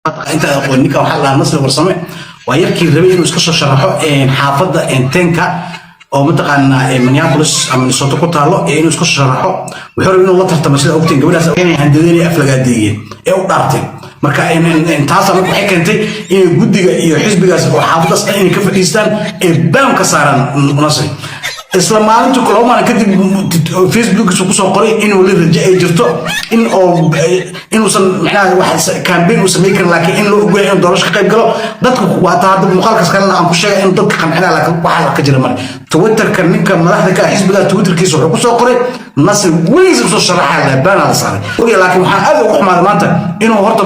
Inta aqoon ninka waxaa la dhahaa Nasri Warsame. Waa yarkii rabay inuu iska soo sharaxo xaafadda tenka oo mataqaanaa Minneapolis ama Minnesota ku taalo ee inuu iska soo sharaxo. Wuxuu rabay inuu la tartamo, sida ogtiin, gabadhaas inay handadeen iyo aflagaadeeyeen ee u dhaartay. Marka taasa marka waxay keentay inay guddiga iyo xisbigaas oo xaafaddaas dhan inay ka fadhiistaan ee baan ka saaraan Nasri. Isla maalinta, 2 maalin kadib, Facebookiisu kusoo qoray in weli rajo ay jirto in oo inuusan macnaha wax campaign uu samayn karin, laakiin in loo ogolyahay inuu doorasho ka qayb galo. Dadka waa taa hadda muuqaalkaas kalena aan ku sheegay in dadka qancinaa, laakiin waxaa ka jira male. Twitterka ninka madaxda ka ah xisbiga Twitterkiisa wuxuu kusoo qoray Nasri weligiisa usoo sharaxaya la baana la saaray. Laakiin waxaan aad ugu xumaaday maanta inuu horta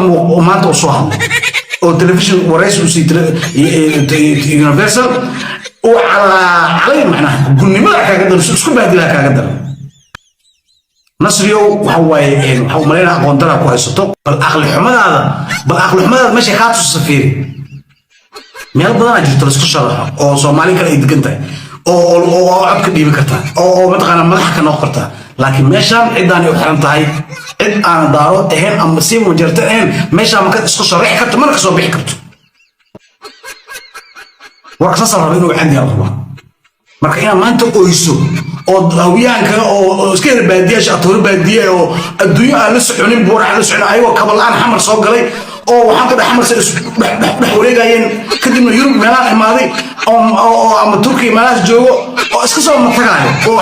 maanta uu soo hadlo oo telefishin waraysi uu siiyey Universal uu calay, macnaha gunnimada kaaga daran, isku bahdilaa kaaga daran. Nasriyow, waxa waaye, waxa u malaynaa aqoon daraa ku haysato. Bal aqli xumadaada meesha kaa tusa fiiri. Meel badanaa jirto laisku sharaxo oo Soomaali kale ay degan tahay oo codka dhiibi kartaa oo mataqaanaa madaxa ka noqon kartaa, laakiin meeshaan ciddaan ay u xiran tahay, cid aan Daaro ahayn ama siiba Majarta ahayn, meeshaan maka isku sharaxi karto mana kasoo bixi karto. Warka saasa raba inuu cadi rabaa. Marka inaad maanta oyso oo Hawiyaanka oo iska yar baadiyaasha atooro baadiye oo adduunyo aan la soconin, buur aan la soconin, ayagoo kaba la'aan Xamar soo galay oo waxaan ku dhex Xamar se dhex wareegayeen, kadibna Yurub meelahaan imaaday oo ama Turkiya meelahaas joogo oo iska soo matagaayo oo